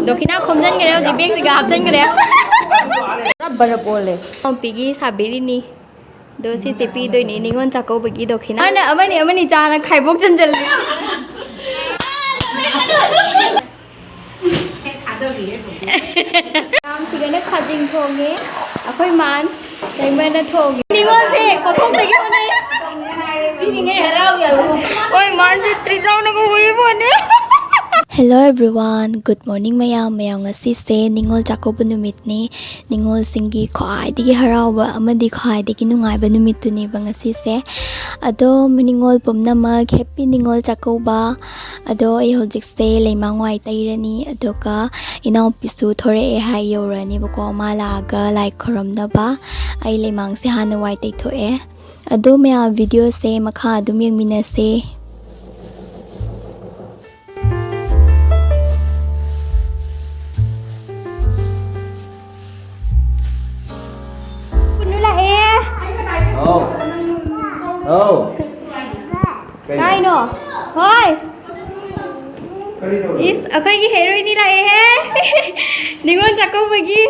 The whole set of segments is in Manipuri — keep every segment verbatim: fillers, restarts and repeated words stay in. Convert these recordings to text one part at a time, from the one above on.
ꯗꯣꯈꯤꯅꯥ ꯈꯣꯝꯖꯤꯟꯈ꯭ꯔꯦ, ꯍꯧꯖꯤꯛ ꯕꯦꯒꯁꯤꯒ ꯍꯥꯞꯆꯤꯟꯈ꯭ꯔꯦ꯫ ꯄꯨꯔꯥ ꯕꯔꯞ ꯑꯣꯜꯂꯦ꯫ ꯏꯅꯥꯎꯄꯤꯒꯤ ꯁꯥꯕꯤꯔꯤꯅꯤ꯫ ꯑꯗꯣ ꯁꯤꯁꯦ ꯄꯤꯗꯣꯏꯅꯦ ꯅꯤꯉꯣꯜ ꯆꯥꯛꯀꯧꯕꯒꯤ ꯗꯣꯈꯤꯅꯥ꯫ ꯑꯃꯅ, ꯑꯃꯅꯤ, ꯑꯃꯅꯤ ꯆꯥꯅ ꯈꯥꯏꯕꯣꯛ ꯆꯟꯁꯤꯜꯂꯦ꯫ ꯌꯥꯝ ꯁꯤꯗꯅ ꯈꯥꯖꯤꯡ ꯊꯣꯡꯉꯦ꯫ ꯑꯩꯈꯣꯏ ꯃꯥꯟ ꯂꯩꯃꯅ ꯊꯣꯡꯉꯦ꯫ ꯅꯤꯉꯣꯜꯁꯦ ꯄꯣꯠꯊꯣꯛꯇꯒꯤ ꯍꯧꯅꯩ꯫ ꯍꯣꯏ, ꯃꯥꯟꯁꯦ ꯇ꯭ꯔꯤꯠ ꯂꯥꯎꯅꯒ ꯎꯏ ꯐꯣꯟꯅꯦ꯫ Hello everyone, good morning ꯃꯌꯥꯝ꯫ ꯃꯌꯥꯝ, ꯉꯁꯤꯁꯦ ꯅꯤꯉꯣꯜ ꯆꯥꯛꯀꯧꯕ ꯅꯨꯃꯤꯠꯅꯤ꯫ ꯅꯤꯉꯣꯜꯁꯤꯡꯒꯤ ꯈ꯭ꯋꯥꯏꯗꯒꯤ ꯍꯔꯥꯎꯕ ꯑꯃꯗꯤ ꯈ꯭ꯋꯥꯏꯗꯒꯤ ꯅꯨꯡꯉꯥꯏꯕ ꯅꯨꯃꯤꯠꯇꯨꯅꯦꯕ ꯉꯁꯤꯁꯦ꯫ ꯑꯗꯣ ꯅꯤꯉꯣꯜ ꯄꯨꯝꯅꯃꯛ happy ꯅꯤꯉꯣꯜ ꯆꯥꯛꯀꯧꯕ꯫ ꯑꯗꯣ ꯑꯩ ꯍꯧꯖꯤꯛꯁꯦ ꯂꯩꯃꯥꯡ ꯋꯥꯏ ꯇꯩꯔꯅꯤ, ꯑꯗꯨꯒ ꯏꯅꯥꯎꯄꯤꯁꯨ ꯊꯣꯔꯛꯑꯦ ꯍꯥꯏ, ꯌꯧꯔꯛꯑꯅꯤꯕꯀꯣ꯫ ꯃꯥ ꯂꯥꯛꯑꯒ ꯂꯥꯏ ꯈꯨꯔꯨꯝꯅꯕ ꯑꯩ ꯂꯩꯃꯥꯡꯁꯦ ꯍꯥꯟꯅ ꯋꯥꯏ ꯇꯩꯊꯣꯛꯑꯦ꯫ ꯑꯗꯣ ꯃꯌꯥꯝ, videoꯁꯦ ꯃꯈꯥ ꯑꯗꯨꯝ ꯌꯦꯡꯃꯤꯟꯅꯁꯦ꯫ ꯄꯨꯟꯅꯨ ꯂꯥꯛꯑꯦ꯫ ꯍꯥꯎ꯫ ꯍꯥꯎ꯫ ꯀꯩꯅꯣ? ꯀꯥꯏꯅꯣ? ꯍꯣꯏ꯫ ꯀꯔꯤ ꯇꯧꯔꯤ? ꯏꯁ, ꯑꯩꯈꯣꯏꯒꯤ heroineꯅꯤ ꯂꯥꯛꯑꯦꯍꯦ꯫ ꯅꯤꯉꯣꯜ ꯆꯥꯛꯀꯧꯕꯒꯤ꯫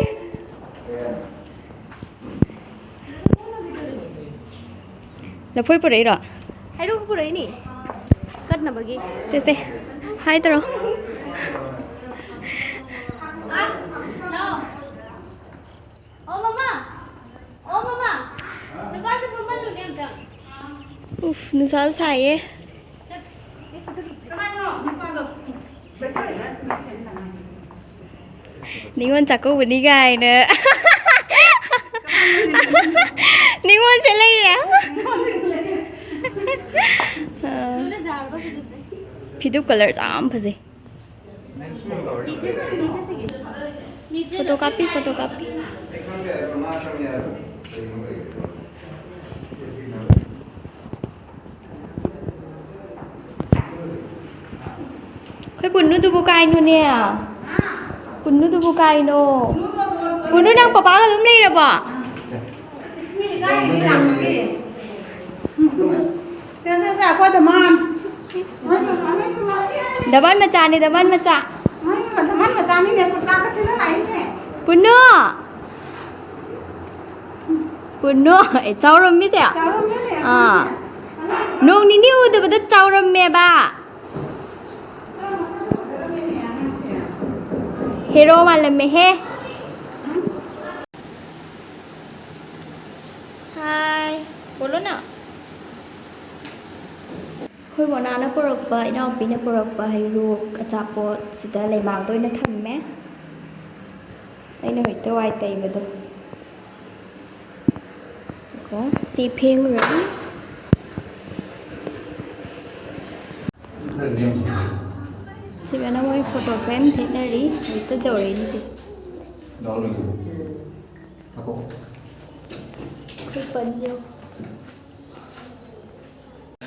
ꯂꯐꯣꯏ ꯄꯨꯔꯛꯏꯔꯣ? ꯍꯩꯔꯨꯛ ꯄꯨꯔꯛꯏꯅꯤ꯫ ꯀꯠꯅꯕꯒꯤ꯫ ꯁꯦ, ꯁꯦ꯫ Hi ꯇꯧꯔꯣ꯫ ꯑꯣ, ꯃꯃꯥ꯫ ꯑꯣ, ꯃꯃꯥ꯫ ꯅꯨꯄꯥꯁꯦ ꯐꯝꯍꯜꯂꯨꯅꯦ ꯑꯝꯇꯪ꯫ ꯎꯐ, ꯅꯨꯡꯁꯥꯁꯨ ꯁꯥꯏꯌꯦ꯫ ꯅꯤꯉꯣꯜ ꯆꯥꯛꯀꯧꯕꯅꯤ ꯀꯥꯏꯅ꯫ ꯅꯤꯉꯣꯜꯁꯦ ꯂꯩꯔꯦ꯫ ꯑꯥ꯫ ꯐꯤꯗꯨ colourꯁꯦ ꯌꯥꯝ ꯐꯖꯩ꯫ Photocopy, photocopy. ꯑꯩꯈꯣꯏ ꯄꯨꯟꯅꯨꯗꯨꯕꯨ ꯀꯥꯏꯅꯣꯅꯦ? ꯄꯨꯟꯅꯨꯗꯨꯕꯨ ꯀꯥꯏꯅꯣ? ꯄꯨꯟꯅꯨ, ꯅꯪ ꯄꯄꯥꯒ ꯑꯗꯨꯝ ꯂꯩꯔꯕꯣ? ꯁꯦ, ꯁꯦ, ꯁꯦ, ꯑꯩꯈꯣꯏ ꯗꯃꯥꯟ꯫ ꯗꯃꯥꯟ ꯃꯆꯥꯅꯤ, ꯗꯃꯥꯟ ꯃꯆꯥ꯫ ꯗꯃꯥꯟ ꯃꯆꯥꯅꯤ꯫ ꯄꯨꯅꯨ! ꯄꯨꯅꯨ! ꯑꯦ, ꯆꯥꯎꯔꯝꯃꯤꯁꯦ? ꯆꯥꯎꯔꯝꯃꯦꯅꯦ꯫ ꯑꯥ꯫ ꯅꯣꯡ ꯅꯤꯅꯤ ꯎꯗꯕꯗ ꯆꯥꯎꯔꯝꯃꯦꯕ꯫ ꯍꯦꯔꯣ ꯃꯥꯜꯂꯝꯃꯦꯍꯦ꯫ ꯍꯥꯏ꯫ ꯕꯣꯂꯣ ꯅꯥ꯫ ꯑꯩꯈꯣꯏ ꯃꯣꯅꯥꯅ ꯄꯨꯔꯛꯄ, ꯏꯅꯥꯎꯄꯤꯅ ꯄꯨꯔꯛꯄ ꯍꯩꯔꯣꯛ ꯑꯆꯥꯄꯣꯠ ꯁꯤꯗ ꯂꯩꯃꯥꯡꯗ ꯑꯣꯏꯅ ꯊꯝꯃꯦ꯫ ꯑꯩꯅ ꯍꯦꯛꯇ ꯋꯥꯏ ꯇꯩꯕꯗꯣ꯫ ꯑꯗꯨꯒ ꯁꯤ ꯐꯦꯡꯉꯨꯔꯅꯤ꯫ ꯁꯤꯒꯅ ꯃꯣꯏ ꯐꯣꯇꯣ ꯐ꯭ꯔꯦꯝ ꯊꯦꯠꯅꯔꯤ꯫ ꯍꯦꯛꯇ ꯇꯧꯔꯛꯏꯅꯤ ꯁꯤꯁꯨ꯫ ꯑꯩꯈꯣꯏ ꯄꯟ ꯌꯦꯡꯉꯨ꯫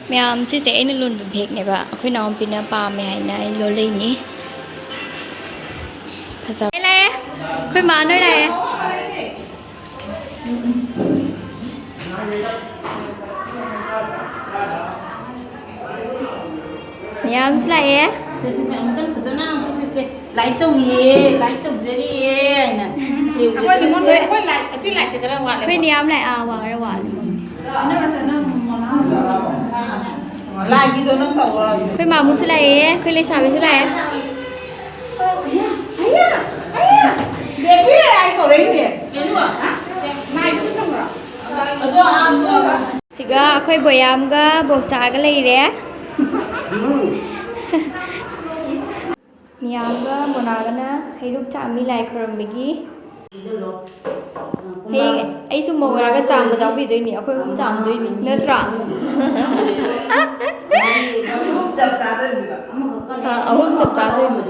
ꯃꯌꯥꯝ, ꯁꯤꯁꯦ ꯑꯩꯅ ꯂꯣꯟꯕ ꯕꯦꯒꯅꯦꯕ꯫ ꯑꯩꯈꯣꯏ ꯏꯅꯥꯎꯄꯤꯅ ꯄꯥꯝꯃꯦ ꯍꯥꯏꯅ ꯑꯩ ꯂꯣꯜꯂꯛꯏꯅꯤ꯫ ꯐꯖꯕ꯫ ꯂꯥꯛꯑꯦ, ꯂꯥꯛꯑꯦ꯫ ꯑꯩꯈꯣꯏ ꯃꯥ ꯅꯣꯏ ꯂꯥꯛꯑꯦ꯫ ꯃꯌꯥꯝꯁꯨ ꯂꯥꯛꯑꯦ꯫ ꯁꯦ, ꯁꯦ, ꯁꯦ, ꯑꯃꯨꯛꯇꯪ ꯐꯖꯅ ꯑꯃꯨꯛꯇꯪ ꯁꯦ, ꯁꯦ, ꯂꯥꯏꯠ ꯇꯧꯔꯤꯌꯦ, ꯂꯥꯏꯠ ꯇꯧꯖꯔꯤꯌꯦ ꯍꯥꯏꯅ꯫ ꯁꯦ, ꯑꯩꯈꯣꯏ ꯅꯉꯣꯟꯗ ꯁꯦ꯫ ꯑꯩꯈꯣꯏ ꯂꯥꯏꯠ, ꯑꯁꯤ ꯂꯥꯏꯠꯁꯦ ꯈꯔ ꯋꯥꯠꯂꯦꯀꯣ꯫ ꯑꯩꯈꯣꯏ ꯅꯤꯌꯥꯝ ꯂꯥꯛꯑꯦ, ꯑꯥ, ꯋꯥꯔ ꯋꯥꯠꯂꯦ꯫ ꯂꯥꯏꯒꯤꯗꯣ ꯅꯪ ꯇꯧꯔꯣ꯫ ꯑꯩꯈꯣꯏ ꯃꯥꯃꯨꯁꯨ ꯂꯥꯛꯑꯦ, ꯑꯩꯈꯣꯏ ꯂꯩꯁꯥꯕꯤꯁꯨ ꯂꯥꯛꯑꯦ꯫ ꯑꯌꯥ, ꯑꯌꯥ, ꯑꯌꯥ꯫ ꯕꯦꯕꯤ ꯂꯥꯏ ꯀꯧꯔꯛꯏꯅꯦ꯫ ꯀꯩꯅꯣ? ꯍꯥ? ꯃꯥꯏꯗꯨ ꯄꯨꯁꯟꯕ꯭ꯔꯣ? ꯑꯗꯣ, ꯑꯥ, ꯁꯤꯒ ꯑꯩꯈꯣꯏ ꯕꯣꯌꯥꯝꯒ ꯕꯣꯛꯆꯥꯒ ꯂꯩꯔꯦ꯫ ꯅꯤꯌꯥꯝꯒ ꯃꯣꯅꯥꯒꯅ ꯍꯩꯔꯨꯛ ꯆꯥꯝꯃꯤ ꯂꯥꯏ ꯈꯣꯏꯔꯝꯕꯒꯤ꯫ ꯍꯌꯦꯡ ꯑꯩꯁꯨ ꯃꯧ ꯑꯣꯏꯔꯒ ꯆꯥꯝꯕ ꯌꯥꯎꯕꯤꯗꯣꯏꯅꯤ, ꯑꯩꯈꯣꯏ ꯑꯍꯨꯝ ꯆꯥꯝꯗꯣꯏꯅꯤ, ꯅꯠꯇ꯭ꯔꯥ? ꯑꯍꯨꯝ ꯆꯞ ꯆꯥꯗꯣꯏꯅꯤꯕ꯫ ꯑꯥ, ꯑꯍꯨꯝ ꯆꯞ ꯆꯥꯗꯣꯏꯅꯤ꯫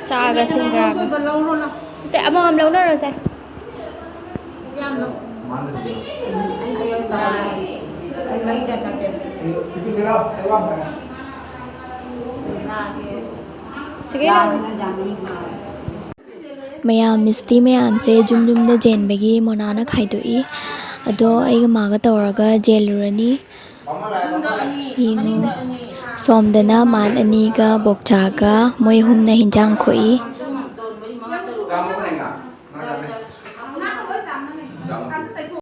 ꯆꯥꯒ ꯁꯤꯡꯒ꯭ꯔꯥꯒ꯫ ꯂꯧꯔꯣ, ꯂꯧ꯫ ꯁꯦ, ꯑꯃꯃꯝ ꯂꯧꯅꯔꯣꯁꯦ꯫ ꯌꯥꯝ ꯂꯧ꯫ ꯁꯤꯒꯤ ꯂꯧ꯫ ꯃꯌꯥꯝ ꯃꯤꯁꯇꯤ ꯃꯌꯥꯝꯁꯦ ꯌꯨꯝ ꯌꯨꯝꯗ ꯆꯦꯟꯕꯒꯤ ꯃꯣꯅꯥꯅ ꯈꯥꯏꯗꯣꯛꯏ꯫ ꯑꯗꯣ ꯑꯩꯒ ꯃꯥꯒ ꯇꯧꯔꯒ ꯆꯦꯜꯂꯨꯔꯅꯤ꯫ ꯌꯦꯡꯉꯨ, ꯁꯣꯝꯗꯅ ꯃꯥꯟ ꯑꯅꯤꯒ ꯕꯣꯛꯆꯥꯒ ꯃꯣꯏ ꯑꯍꯨꯝꯅ ꯍꯤꯟꯖꯥꯡ ꯈꯣꯛꯏ꯫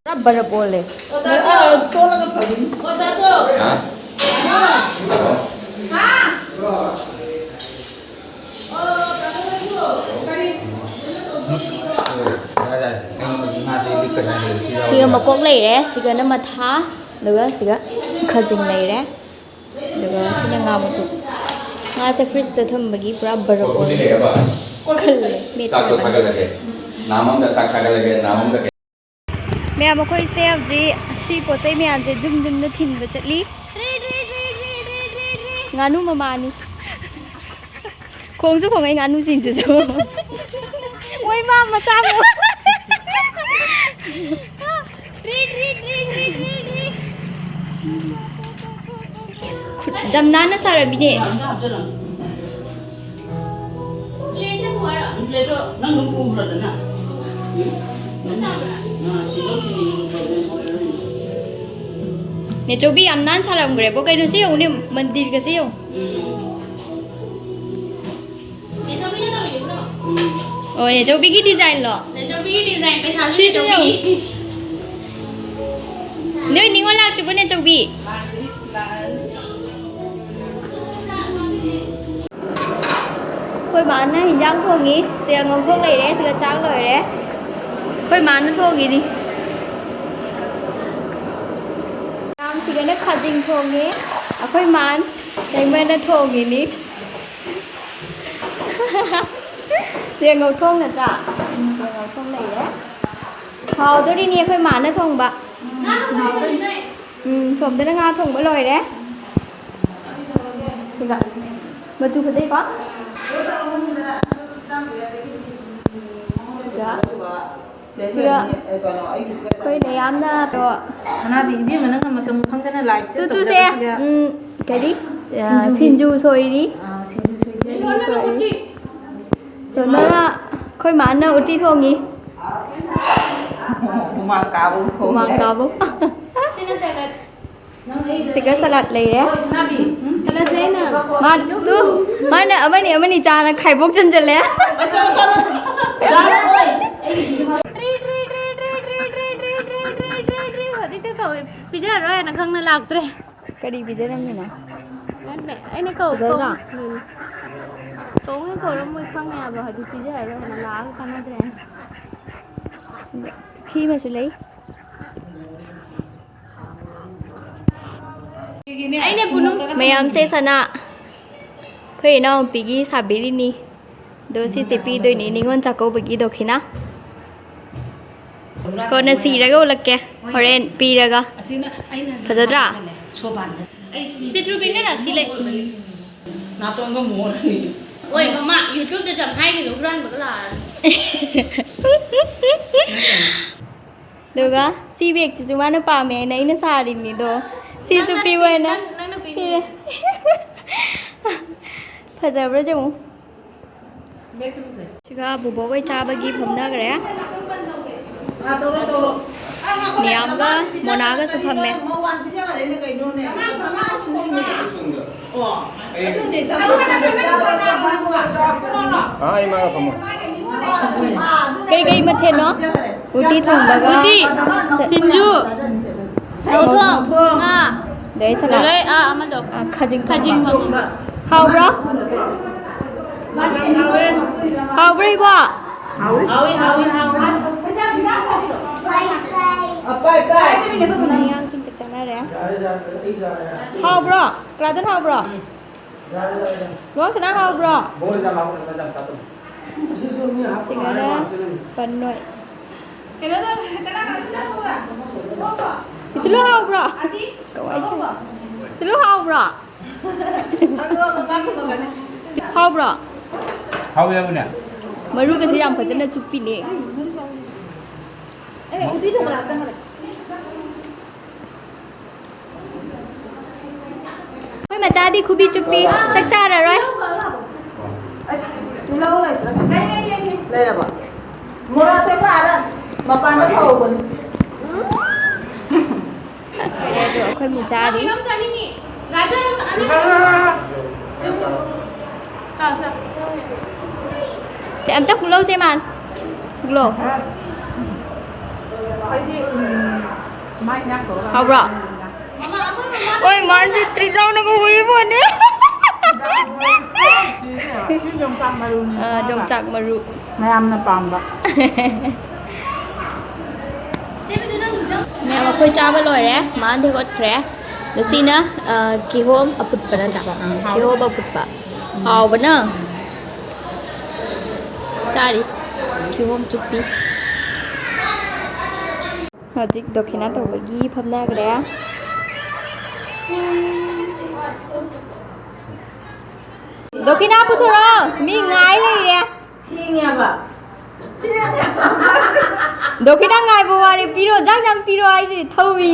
ꯄꯨꯔꯥ ꯕꯔꯞ ꯑꯣꯜꯂꯦ꯫ ꯍꯥ? ꯁꯤꯒ ꯃꯀꯣꯛ ꯂꯩꯔꯦ, ꯁꯤꯒꯅ ꯃꯊꯥ, ꯑꯗꯨꯒ ꯁꯤꯒ ꯈꯖꯤꯡ ꯂꯩꯔꯦ, ꯑꯗꯨꯒ ꯁꯤꯅ ꯉꯥ ꯃꯇꯨꯝ꯫ ꯉꯥꯁꯦ ꯐ꯭ꯔꯤꯖꯇ ꯊꯝꯕꯒꯤ ꯄꯨꯔꯥ ꯕꯔꯞ ꯑꯣꯏꯔꯦ꯫ ꯈꯜꯂꯦ, ꯃꯦꯠꯄꯒ ꯆꯥꯛꯇꯣ ꯆꯪꯉꯦ꯫ ꯊꯥꯒꯠꯂꯒꯦ꯫ ꯅꯥꯝ ꯑꯝꯗ ꯆꯥꯛ ꯊꯥꯒꯠꯂꯒꯦ, ꯅꯥꯝ ꯑꯝꯗ ꯀꯩ- ꯃꯌꯥꯝ, ꯑꯩꯈꯣꯏꯁꯦ ꯍꯧꯖꯤꯛ ꯁꯤ ꯄꯣꯠ ꯆꯩ ꯃꯌꯥꯝꯁꯦ ꯌꯨꯝ ꯌꯨꯝꯗ ꯊꯤꯟꯕ ꯆꯠꯂꯤ꯫ ꯉꯥꯅꯨ ꯃꯃꯥꯅꯤ꯫ ꯈꯣꯡꯁꯨ ꯈꯣꯡꯉꯦ ꯉꯥꯅꯨꯁꯤꯡꯁꯤꯁꯨ꯫ ꯃꯣꯏ ꯃꯥ ꯃꯆꯥ ꯃꯌꯥꯝ꯫ ꯈꯨꯠ ꯌꯥꯝ ꯅꯥꯟꯅ ꯁꯥꯔꯝꯃꯤꯅꯦ꯫ ꯅꯦꯆꯧꯕꯤ ꯌꯥꯝ ꯅꯥꯟ ꯁꯥꯔꯝꯈ꯭ꯔꯦꯕꯣ꯫ ꯀꯩꯅꯣ ꯁꯤ ꯌꯦꯡꯉꯨꯅꯦ, ꯃꯟꯗꯤꯔꯒꯁꯦ ꯌꯦꯡꯉꯨ꯫ ꯑꯣ, ꯅꯦꯆꯧꯕꯤꯒꯤ design ꯂꯣ? ꯅꯦꯆꯧꯕꯤꯒꯤ design, ꯄꯩꯁꯥꯁꯨ ꯁꯤꯁꯨ ꯅꯦꯆꯧꯕꯤꯒꯤ꯫ ꯌꯦꯡꯉꯨ꯫ ꯅꯣꯏ ꯅꯤꯉꯣꯜ ꯂꯥꯛꯇ꯭ꯔꯤꯕꯣ, ꯅꯦꯆꯧꯕꯤ? ꯑꯩꯈꯣꯏ ꯃꯥꯅ ꯍꯤꯟꯖꯥꯡ ꯊꯣꯡꯉꯤ꯫ ꯁꯤꯒ ꯉꯧꯊꯣꯛ ꯂꯩꯔꯦ, ꯁꯤꯒ ꯆꯥꯛ ꯂꯣꯏꯔꯦ꯫ ꯑꯩꯈꯣꯏ ꯃꯥꯅ ꯊꯣꯡꯉꯤꯅꯤ꯫ ꯁꯤꯗꯅ ꯈꯥꯖꯤꯡ ꯊꯣꯡꯉꯦ꯫ ꯑꯩꯈꯣꯏ ꯃꯥꯟ ꯂꯩꯃꯅ ꯊꯣꯡꯉꯤꯅꯤ꯫ ꯌꯦꯡꯉꯧ ꯊꯣꯡ ꯅꯠꯇ꯭ꯔꯥ? ꯎꯝ, ꯌꯦꯡꯉꯧ ꯊꯣꯡ ꯂꯩꯔꯦ꯫ ꯍꯥꯎꯗꯣꯔꯤꯅꯤ ꯑꯩꯈꯣꯏ ꯃꯥꯅ ꯊꯣꯡꯕ꯫ ꯎꯝ, ꯁꯣꯝꯗꯅ ꯉꯥ ꯊꯣꯡꯕ ꯂꯣꯏꯔꯦ꯫ ꯁꯤꯒ ꯃꯆꯨ ꯐꯖꯩꯀꯣ? ꯁꯤꯒ ꯑꯩꯈꯣꯏꯅ ꯌꯥꯝꯅ ꯀꯩꯅꯣ ꯁꯅꯥꯕꯤ ꯏꯕꯦꯝꯃ, ꯅꯪꯅ ꯃꯇꯝ ꯈꯪꯗꯅ ꯂꯥꯏꯠꯁꯦ ꯇꯨ, ꯇꯨꯁꯦ, ꯇꯧꯖꯔꯛꯄꯁꯤꯗ꯫ ꯎꯝ, ꯀꯔꯤ? ꯑ, ꯁꯤꯡꯖꯨꯒꯤ꯫ ꯁꯤꯡꯖꯨ ꯁꯣꯏꯔꯤ꯫ ꯑ, ꯁꯤꯡꯖꯨ ꯁꯣꯏꯖꯔꯤ꯫ ꯁꯤꯡꯖꯨ ꯁꯣꯏꯔꯤ꯫ ꯁꯣꯅꯥꯅ, ꯑꯩꯈꯣꯏ ꯃꯥꯅ ꯎꯇꯤ ꯊꯣꯡꯉꯤ꯫ ꯍꯨꯃꯥꯡ ꯀꯥꯕ ꯊꯣꯡꯉꯦ꯫ ꯍꯨꯃꯥꯡ ꯀꯥꯕ꯫ ꯁꯤꯒ ꯁꯂꯥꯗ ꯂꯩꯔꯦ꯫ ꯆꯠꯂꯁꯦ ꯑꯩꯅ꯫ ꯃꯥ-, ꯇꯨ, ꯃꯥꯅ ꯑꯃꯅꯤ ꯑꯃꯅꯤ ꯆꯥꯅ ꯈꯥꯏꯕꯣꯛ ꯆꯟꯖꯜꯂꯦ꯫ ꯍꯧꯖꯤꯛꯇ ꯀꯧꯏ, ꯄꯤꯖꯔꯔꯣꯏ ꯍꯥꯏꯅ ꯈꯪꯅ ꯂꯥꯛꯇ꯭ꯔꯦ꯫ ꯀꯔꯤ ꯄꯤꯖꯔꯝꯃꯤꯅꯣ? ꯅꯠꯇꯦ, ꯑꯩꯅ ꯀꯧ-, ꯐꯖꯗ꯭ꯔꯥ? ꯀꯧ-, ꯎꯝ꯫ ꯀꯧꯅꯤ ꯀꯧꯔꯝꯃꯣꯏ ꯈꯪꯉꯦ ꯍꯥꯏꯕ, ꯍꯧꯖꯤꯛ ꯄꯤꯖꯔꯔꯣꯏ ꯍꯥꯏꯅ ꯂꯥꯛꯑꯒ ꯀꯥꯟꯅꯗ꯭ꯔꯦ ꯍꯥꯏꯅ꯫ ꯄꯨꯈ꯭ꯔꯤ ꯑꯃꯁꯨ ꯂꯩ꯫ ꯑꯩꯅ ꯄꯨꯅꯨ꯫ ꯃꯌꯥꯝꯁꯦ ꯁꯅꯥ ꯑꯩꯈꯣꯏ ꯏꯅꯥꯎꯅꯨꯄꯤꯒꯤ ꯁꯥꯕꯤꯔꯤꯅꯤ꯫ ꯑꯗꯣ ꯁꯤꯁꯦ ꯄꯤꯗꯣꯏꯅꯤ ꯅꯤꯉꯣꯜ ꯆꯥꯛꯀꯧꯕꯒꯤ ꯗꯣꯈꯤꯅꯥ꯫ ꯀꯣꯟꯅ ꯁꯤꯔꯒ ꯎꯠꯂꯛꯀꯦ꯫ ꯍꯣꯔꯦꯟ ꯄꯤꯔꯒ꯫ ꯐꯖꯗ꯭ꯔꯥ? ꯄꯤꯇ꯭ꯔꯨ ꯄꯤꯡꯒ ꯔꯥꯁꯤ ꯂꯩ꯫ ꯅꯥꯇꯣꯟꯒ ꯃꯣꯔꯅꯤ꯫ ꯑꯣꯏ, ꯃꯃꯥ, YouTube-ꯇ ꯆꯪ ꯍꯥꯏꯒꯅꯨ, ꯍꯨꯔꯥꯟꯕꯒ ꯂꯥꯛꯑꯅꯤ꯫ ꯑꯗꯨꯒ ꯁꯤ ꯕꯦꯒꯁꯤꯁꯨ ꯃꯥꯅ ꯄꯥꯝꯃꯦ ꯍꯥꯏꯅ ꯑꯩꯅ ꯁꯥꯔꯤꯅꯤꯗꯣ꯫ ꯁꯤꯁꯨ ꯅꯪꯅ ꯄꯤꯌꯨ ꯍꯥꯏꯅ ꯅꯪ-, ꯅꯪꯅ ꯄꯤꯅꯤꯡꯉꯦ꯫ ꯄꯤꯔꯦ꯫ ꯐꯖꯕ꯭ꯔꯥ ꯌꯦꯡꯉꯨ꯫ ꯁꯤꯒ ꯕꯨꯕꯣꯛ ꯍꯣꯏ ꯆꯥꯕꯒꯤ ꯐꯝꯅꯈ꯭ꯔꯦ꯫ ꯅꯤꯌꯥꯝꯒ ꯃꯣꯅꯥꯒꯁꯨ ꯐꯝꯃꯦ꯫ ꯑꯥ, ꯏꯃꯥꯒ ꯐꯝꯃꯣ꯫ ꯀꯩꯀꯩ ꯃꯊꯦꯜꯅꯣ? ꯎꯇꯤ ꯊꯣꯡꯕꯒ ꯎꯇꯤ, ꯁ-, ꯁꯤꯡꯖꯨ, ꯃꯧ-, ꯃꯧꯊꯣꯡ, ꯉꯥ꯫ ꯑꯗꯩ ꯁꯂꯥꯗ꯫ ꯑꯗꯩ, ꯑꯥ, ꯑꯃꯗꯣ꯫ ꯑꯥ, ꯈꯥꯖꯤꯡ ꯊꯣꯡꯕ꯫ ꯈꯥꯖꯤꯡ ꯊꯣꯡꯕ꯫ ꯍꯥꯎꯕ꯭ꯔꯣ? ꯍꯥꯎꯕ꯭ꯔꯣ, ꯏꯕꯣ? ꯍꯥꯎꯏ, ꯍꯥꯎꯏ, ꯍꯥꯎꯏ꯫ ꯑꯉꯥꯡꯁꯤꯡ ꯆꯥꯛ ꯆꯥꯅꯔꯦ꯫ ꯍꯥꯎꯕ꯭ꯔꯣ? ꯀꯂꯥꯗꯣꯟ ꯍꯥꯎꯕ꯭ꯔꯣ? ꯂꯨꯋꯥꯡꯁꯅꯥ ꯍꯥꯎꯕ꯭ꯔꯣ? ꯁꯤꯒꯅ ꯄꯟꯅꯣꯏ꯫ ꯄꯤꯇꯨꯂꯨ ꯍꯥꯎꯕ꯭ꯔꯣ? ꯀꯃꯥꯏ ꯇꯧ-, ꯄꯤꯇꯨꯂꯨ ꯍꯥꯎꯕ꯭ꯔꯣ? ꯍꯥꯎꯕ꯭ꯔꯣ? ꯍꯥꯎꯋꯦ, ꯍꯥꯎꯋꯦꯅꯦ꯫ ꯃꯔꯨꯒꯁꯦ ꯌꯥꯝ ꯐꯖꯅ ꯆꯨꯞꯄꯤꯅꯦ꯫ ꯑꯦ, ꯎꯇꯤ ꯊꯣꯡꯕꯗ ꯍꯥꯞꯆꯟꯒꯗꯕ꯫ ꯑꯩꯈꯣꯏ ꯃꯆꯥꯗꯤ ꯈꯨꯕꯤ ꯆꯨꯞꯄꯤ, ꯆꯥꯛ ꯆꯥꯔꯔꯣꯏ꯫ ꯑꯁ, ꯇꯤꯜꯍꯧ ꯂꯩꯇ꯭ꯔꯥ? ꯂꯩꯔꯕꯣ? ꯃꯣꯔꯣꯛ ꯑꯇꯦꯛꯄ ꯑꯥꯗ ꯃꯄꯥꯟꯗ ꯐꯧꯕꯅꯤ꯫ ꯑꯗꯣ ꯑꯩꯈꯣꯏ ꯃꯨꯛ ꯆꯥꯔꯤ꯫ ꯁꯦ, ꯑꯝꯇ ꯈꯨꯛꯂꯧꯁꯦ, ꯃꯥꯟ꯫ ꯈꯨꯛꯂꯧ꯫ ꯍꯥꯎꯕ꯭ꯔꯣ? ꯍꯣꯏ, ꯃꯥꯟꯁꯦ ꯇ꯭ꯔꯤꯠ ꯂꯧꯅꯒ ꯍꯨꯏ ꯐꯣꯟꯅꯦ꯫ ꯑ, ꯌꯣꯡꯆꯥꯛ ꯃꯔꯨ꯫ ꯃꯌꯥꯝꯅ ꯄꯥꯝꯕ꯫ ꯃꯌꯥꯝ, ꯑꯩꯈꯣꯏ ꯆꯥꯕ ꯂꯣꯏꯔꯦ꯫ ꯃꯥꯟꯗꯤ ꯍꯧꯒꯠꯈ꯭ꯔꯦ꯫ ꯑꯗꯣ ꯁꯤꯅ, ꯑ, ꯀꯤꯍꯣꯝ ꯑꯐꯨꯠꯄ ꯅꯠꯇ꯭ꯔꯥ? ꯎꯝ, ꯍꯥꯎꯋꯦ꯫ ꯀꯤꯍꯣꯝ ꯑꯐꯨꯠꯄ꯫ ꯎꯝ꯫ ꯍꯥꯎꯕꯅ꯫ ꯆꯥꯔꯤ꯫ ꯀꯤꯍꯣꯝ ꯆꯨꯞꯄꯤ꯫ ꯍꯧꯖꯤꯛ ꯗꯣꯈꯤꯅꯥ ꯇꯧꯕꯒꯤ ꯐꯝꯅꯈ꯭ꯔꯦ꯫ ꯗꯣꯈꯤꯅꯥ ꯄꯨꯊꯣꯔꯛꯑꯣ, ꯃꯤ ꯉꯥꯏ ꯂꯩꯔꯦ꯫ ꯊꯦꯡꯉꯦꯕ꯫ ꯗꯣꯈꯤꯅꯥ ꯉꯥꯏꯕ ꯋꯥꯔꯦ, ꯄꯤꯔꯣ, ꯖꯥꯡ ꯖꯥꯡ ꯄꯤꯔꯣ ꯍꯥꯏꯁꯤꯗꯤ ꯊꯧꯏ꯫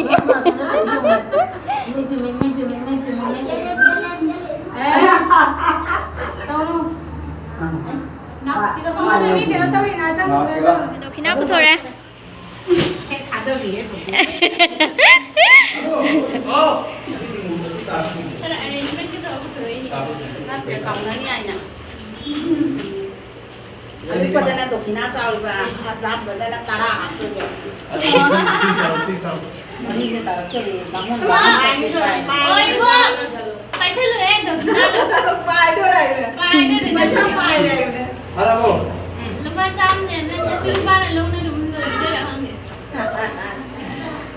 ꯗꯣꯈꯤꯅꯥ ꯄꯨꯊꯣꯔꯛꯑꯦ꯫ ꯈꯔ arrangement ꯀ ꯇꯧꯔꯒ ꯄꯨꯊꯣꯔꯛꯏꯅꯦ꯫ ꯅꯠꯇꯦ, ꯀꯥꯎꯅꯅꯤ ꯍꯥꯏꯅ꯫ ꯑꯄꯤꯛꯄꯗꯅ ꯗꯣꯈꯤꯅꯥ ꯆꯥꯎꯕ, ꯑꯆꯥꯎꯕꯗꯅ ꯇꯔꯥ ꯍꯥꯞꯆꯤꯜꯂꯣ꯫ ꯃꯔꯤꯁꯦ ꯇꯥꯔꯛꯇꯣꯔꯤ, ꯕꯥꯃꯣꯟ ꯕꯥꯃꯣꯟ ꯇꯧꯔꯛꯇꯣꯔꯤ꯫ ꯑꯣ, ꯏꯕꯣꯛ! ꯄꯥꯏꯁꯜꯂꯨꯍꯦ, ꯗꯣꯈꯤꯅꯥꯗꯣ꯫ ꯄꯥꯏꯗꯣꯔꯦ꯫ ꯄꯥꯏꯗꯣꯔꯦ, ꯄꯩꯁꯥ ꯅꯪ꯫ ꯄꯥꯏꯔꯦ꯫ ꯐꯔꯕꯣ? ꯂꯨꯄꯥ ꯆꯥꯝꯃꯅꯦ, ꯅꯪ ꯅꯁꯨ ꯅꯨꯄꯥꯅ ꯂꯧꯅ ꯑꯗꯨꯝ ꯂꯣꯏꯕꯤꯗꯣꯏꯔꯥ ꯈꯪꯗꯦ꯫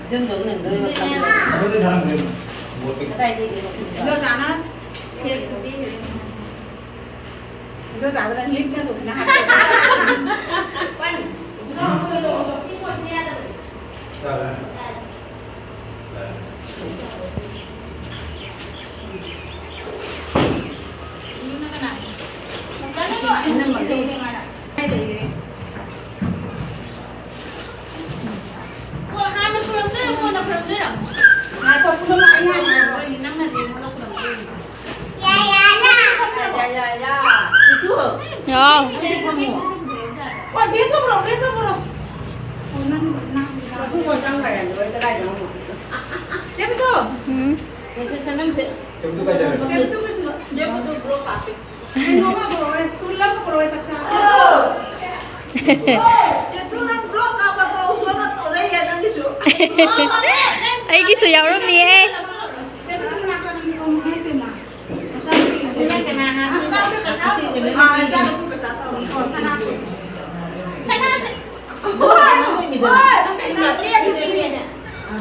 ꯑꯗꯨꯝ ꯂꯧꯅꯗꯣꯏꯔꯥ ꯈꯪꯗꯦ꯫ ꯑꯗꯨꯗꯤ ꯊꯥꯔꯝꯒꯅꯤ꯫ ꯀꯗꯥꯏꯗꯒꯤ ꯂꯧꯅꯗꯣꯏꯕ? ꯏꯟꯗꯣꯆꯥꯅ ꯁꯦꯠ ꯄꯤꯈ꯭ꯔꯦ꯫ ꯏꯟꯗꯣꯆꯥꯗꯨꯅ ꯂꯤꯛꯅ ꯇꯧꯗꯅ ꯍꯥꯞꯄꯦ꯫ ꯄꯟ꯫ ꯁꯤ ꯄꯣꯠꯁꯦ ꯌꯥꯗꯕꯅꯦ꯫ ꯌꯥꯔꯦ꯫ ꯍꯥꯎ꯫ ꯑꯩꯒꯤꯁꯨ ꯌꯥꯎꯔꯝꯃꯤꯍꯦ꯫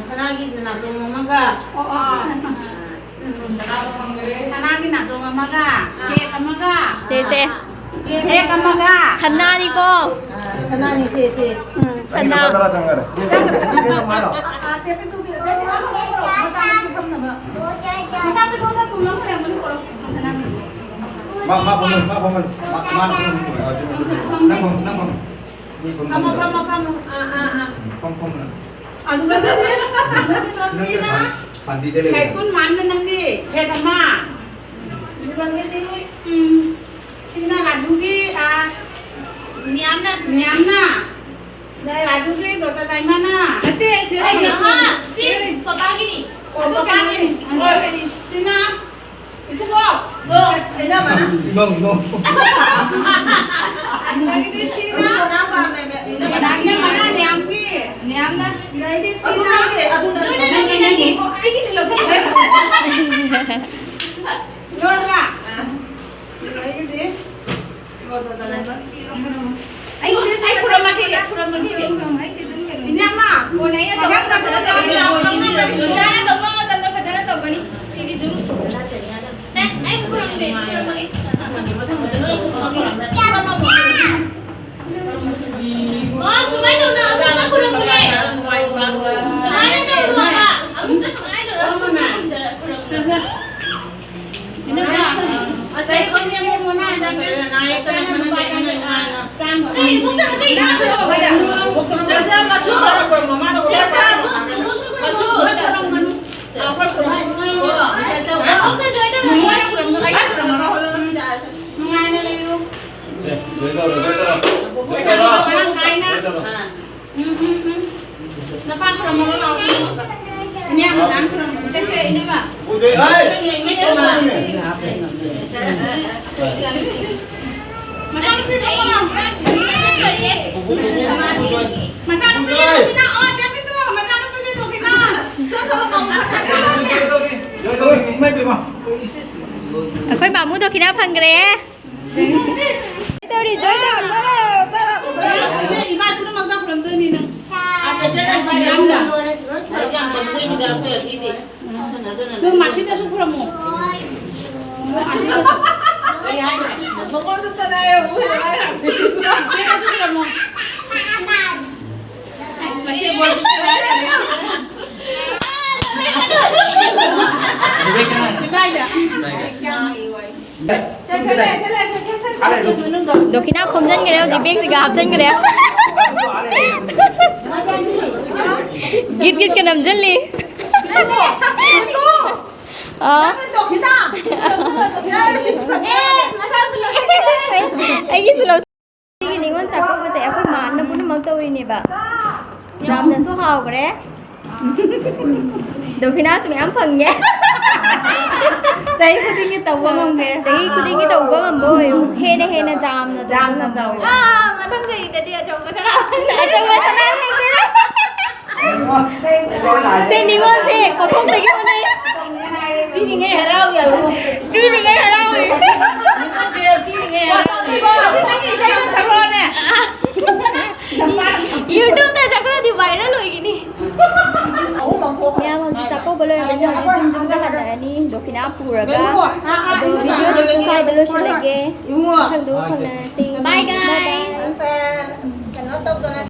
ꯁꯅꯥꯒꯤ ꯅꯥꯆꯣꯡ ꯑꯃꯒ꯫ ꯁꯅꯥꯒꯤ ꯅꯥꯆꯣꯡ ꯑꯃꯒ, ꯁꯦꯠ ꯑꯃꯒ꯫ ꯁꯦ, ꯁꯦ꯫ ꯁꯦꯠ ꯑꯃꯒ꯫ ꯁꯅꯥꯅꯤꯀꯣ꯫ ꯁꯅꯥꯅꯤ, ꯁꯦ, ꯁꯦ꯫ ꯎꯝ, ꯁꯅꯥ꯫ ꯂꯨꯄꯥ ꯇꯔꯥ ꯆꯪꯈꯔꯦ꯫ ꯃꯥ, ꯃꯥ ꯐꯝꯍꯜꯂꯨ, ꯃꯥ ꯐꯝꯍꯜꯂꯨ꯫ ꯃꯥ, ꯃꯥ ꯐꯝꯍꯜꯂꯨ꯫ ꯅꯪ ꯐꯝ, ꯅꯪ ꯐꯝ꯫ ꯐꯝꯃꯣ, ꯐꯝꯃꯣ, ꯐꯝꯃꯣ꯫ ꯑꯥ, ꯑꯥ, ꯑꯥ꯫ ꯐꯝ, ꯐꯝ, ꯐꯝ꯫ ꯑꯗꯨꯒ ꯅꯪꯗꯤ, ꯅꯪꯗꯤ ꯅꯪꯗꯤ ꯁꯥꯟ-, ꯁꯥꯟꯇꯤꯗ ꯂꯩꯕ꯫ ꯍꯥꯏ ꯁ꯭ꯀꯨꯜ ꯃꯥꯟꯅ ꯅꯪꯗꯤ ꯁꯦꯠ ꯑꯃ꯫ ꯑꯗꯨꯒ ꯅꯪꯗꯤ, ꯎꯝ, ꯁꯤꯅ ꯔꯥꯖꯨꯒꯤ, ꯑꯥ, ꯃꯤꯌꯥꯝꯅ꯫ ꯃꯤꯌꯥꯝꯅ꯫ ꯑꯗ ꯔꯥꯖꯨꯒꯤ ꯗꯣꯇꯥ ꯗꯥꯏꯃꯟꯅ꯫ ꯅꯠꯇꯦ, ꯁꯤ ꯑꯩ ꯂꯩ꯫ ꯑꯍꯥ, ꯁꯤ ꯄꯄꯥꯒꯤꯅꯤ꯫ ꯑꯣ, ꯄꯄꯥꯒꯤꯅꯤ꯫ ꯁꯤꯅ ꯏꯕꯨꯡꯉꯣ, ꯗꯣ, ꯏꯅꯝꯃꯅ꯫ ꯏꯃꯧ, ꯏꯃꯧ꯫ ꯑꯗꯒꯤꯗꯤ ꯁꯤꯅ ꯏꯅꯝꯃꯅ ꯅꯦꯝꯒꯤ꯫ ꯅꯦꯝꯅ꯫ ꯑꯗꯩꯗꯤ ꯁꯤꯅ ꯑꯗꯨ ꯅꯪꯒꯤ, ꯑꯗꯨ ꯅꯪꯒꯤ꯫ ꯑꯣ, ꯑꯩꯒꯤꯁꯨ ꯂꯧꯊꯣꯛꯈ꯭ꯔꯦ꯫ ꯂꯣꯏꯔꯕ? ꯑꯗꯒꯤꯗꯤ ꯑꯩ, ꯑꯩ ꯈꯨꯔꯨꯝꯃꯛꯈꯤꯒꯦ, ꯈꯨꯔꯨꯝꯃꯛꯈꯤꯒꯦ꯫ ꯏꯅꯝꯃ, ꯀꯣꯟꯅ ꯑꯩꯅ ꯇꯧꯕ ꯃꯇꯝꯗ ꯇꯧꯒꯅꯤ꯫ ꯏꯆꯥꯅ ꯇꯧꯕ ꯃꯇꯝꯗ ꯐꯖꯅ ꯇꯧꯒꯅꯤ꯫ ꯁꯤꯗꯤ ꯑꯗꯨꯝ꯫ ꯑꯦ, ꯑꯩ ꯈꯨꯔꯨꯝꯒꯦ, ꯈꯨꯔꯨꯝꯃꯒꯦ꯫ ꯑꯣ, ꯁꯨꯃꯥꯏꯅ ꯇꯧꯗꯅ ꯑꯃꯨꯛꯇ ꯈꯨꯔꯨꯝꯃꯨꯅꯦ꯫ ꯁꯨꯃꯥꯏꯅ ꯇꯧꯔꯣ ꯍꯥꯏꯕ꯫ ꯑꯃꯨꯛꯇ ꯁꯨꯃꯥꯏꯅ ꯇꯧꯔꯣ, ꯁꯨꯃꯥꯏꯅ ꯈꯨꯔꯨꯝꯖꯔ-, ꯈꯨꯔꯨꯝꯃꯨꯅꯦ꯫ ꯃꯔꯥꯡ ꯀꯥꯏꯅ꯫ ꯎꯝ, ꯎꯝ, ꯎꯝ꯫ ꯅꯄꯥ ꯈꯨꯔꯨꯝꯃꯒ ꯂꯥꯛꯑꯣ꯫ ꯏꯅꯦ ꯃꯆꯥꯅ ꯈꯨꯔꯨꯝꯃꯒ꯫ ꯁꯦ, ꯁꯦ, ꯏꯅꯝꯃ꯫ ꯃꯆꯥꯅꯨꯄꯤ ꯂꯥꯛꯑꯣ꯫ ꯃꯆꯥꯅꯨꯄꯤ ꯂꯥꯛꯑꯣ꯫ ꯃꯆꯥꯅꯨꯄꯤ ꯂꯥꯛꯑꯣ꯫ ꯆꯦ ꯄꯤꯟꯇꯨ, ꯃꯆꯥꯅꯨꯄꯤꯒꯤ ꯗꯣꯀꯤꯅꯥ꯫ ꯑꯩꯈꯣꯏ ꯃꯥꯃꯨ ꯗꯣꯀꯤꯅꯥ ꯐꯪꯈ꯭ꯔꯦ꯫ ꯇꯧꯔꯤ, ꯖꯣꯏ ꯇꯧꯔꯤ꯫ ꯏꯃꯥ ꯄꯨꯝꯅꯃꯛꯇ ꯈꯨꯔꯨꯝꯗꯣꯏꯅꯤ ꯅꯪ꯫ ꯌꯥꯝꯅ꯫ ꯅꯪ ꯃꯁꯤꯗꯁꯨ ꯈꯨꯔꯨꯝꯃꯣ꯫ ꯃꯁꯤꯗꯁꯨ ꯈꯨꯔꯨꯝꯃꯣ꯫ ꯏꯃꯥꯏꯗ꯫ ꯗꯣꯈꯤꯅꯥ ꯈꯣꯝꯖꯤꯟꯈ꯭ꯔꯦ, ꯍꯧꯖꯤꯛ ꯕꯦꯒꯁꯤꯒ ꯍꯥꯞꯆꯤꯟꯈ꯭ꯔꯦ꯫ ꯒꯤꯠ ꯒꯤꯠꯀ ꯅꯝꯁꯤꯜꯂꯤ꯫ ꯑꯥ꯫ ꯑꯩꯒꯤꯁꯨ ꯂꯧ꯫ ꯁꯤꯒꯤ ꯅꯤꯉꯣꯜ ꯆꯥꯛꯀꯧꯕꯁꯦ ꯑꯩꯈꯣꯏ ꯃꯥꯅ ꯄꯨꯝꯅꯃꯛ ꯇꯧꯔꯤꯅꯦꯕ꯫ ꯌꯥꯝꯅꯁꯨ ꯍꯥꯎꯈ꯭ꯔꯦ꯫ ꯗꯣꯐꯤꯅꯥꯁꯨ ꯃꯌꯥꯝ ꯐꯪꯉꯦ꯫ ꯆꯍꯤ ꯈꯨꯗꯤꯡꯒꯤ ꯇꯧꯕ ꯉꯝꯒꯦ꯫ ꯆꯍꯤ ꯈꯨꯗꯤꯡꯒꯤ ꯇꯧꯕ ꯉꯝꯕ ꯑꯣꯏꯌꯨ꯫ ꯍꯦꯟꯅ ꯍꯦꯟꯅ ꯌꯥꯝꯅ ꯇꯧꯕ ꯌꯥꯝꯅ ꯉꯝꯕ ꯆꯥꯎꯅ꯫ ꯑꯣꯏꯌꯨ꯫ ꯑꯥ, ꯃꯊꯪ ꯆꯍꯤꯗꯗꯤ ꯑꯆꯧꯕ ꯁꯅꯥ ꯐꯪꯗꯣꯏꯅꯦ꯫ ꯑꯆꯧꯕ ꯁꯅꯥ ꯐꯪꯗꯣꯏꯅꯦ꯫ ꯁꯦ, ꯅꯤꯉꯣꯜꯁꯦ ꯄꯣꯠꯊꯣꯛꯇꯒꯤ ꯍꯧꯅꯩ꯫ ꯄꯤꯔꯤꯉꯩ ꯍꯔꯥꯎ ꯌꯥꯔꯣ꯫ ꯄꯤꯔꯤꯉꯩ ꯍꯔꯥꯎꯔꯤ꯫ ꯅꯤꯉꯣꯜꯁꯦ ꯄꯤꯔꯤꯉꯩ ꯍꯔꯥꯎꯔꯤ꯫ ꯅꯪꯒꯤ ꯏꯁꯩꯗꯣ ꯁꯛꯂꯛꯑꯣꯅꯦ꯫ YouTube-ꯇ ꯆꯠꯈ꯭ꯔꯗꯤ viral ꯑꯣꯏꯒꯅꯤ꯫ ꯃꯌꯥꯝ ꯍꯧꯖꯤꯛ ꯆꯥꯛꯀꯧꯕ ꯂꯣꯏꯔꯕꯅꯤꯅ ꯍꯧꯖꯤꯛ ꯌꯨꯝ ꯌꯨꯝꯗ ꯍꯟꯅꯔꯅꯤ, ꯗꯣꯈꯤꯅꯥ ꯄꯨꯔꯒ꯫ ꯑꯗꯣ video-ꯁꯤꯁꯨ ꯁ꯭ꯋꯥꯏꯗ ꯂꯣꯏꯁꯤꯜꯂꯒꯦ꯫ ꯃꯊꯪꯗ ꯑꯃꯨꯛ ꯐꯪꯅꯔꯁꯤ꯫ Bye, guys. Bye, bye.